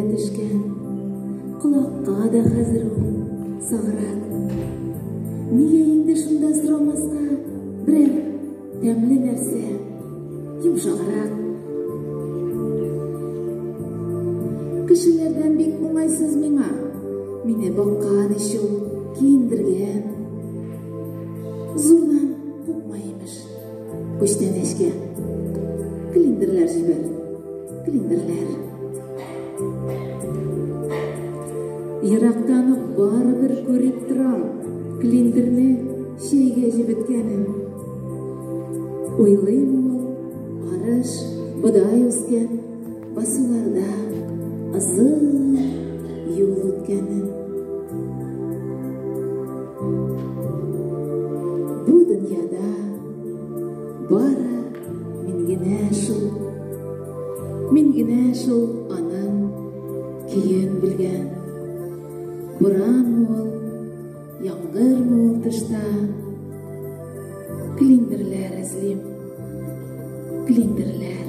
дә төшкән. Колакка да хәзер ул саграк. Нигә инде шунда сорамаска берәр тәмле нәрсә, йомшаграк. Кешеләрдән бик уңайсыз миңа. Мине баккан ич ул, киендергән. Зурдан купма, имеш, күчтәнәчкә. Клиндерләр җибәр, клиндерләр. Ерактан ук барыбер күреп торам клиндерне чәйгә җебеткәнен. Уйлыйм ул, арыш, бодай үскән басуларда озын юл үткәнен. Бу дөньяда бары мин генә шул, мин генә шул аның көен белгән. Буранмы ул, яңгырмы ул тышта, клиндерләр эзлим, клиндерләр.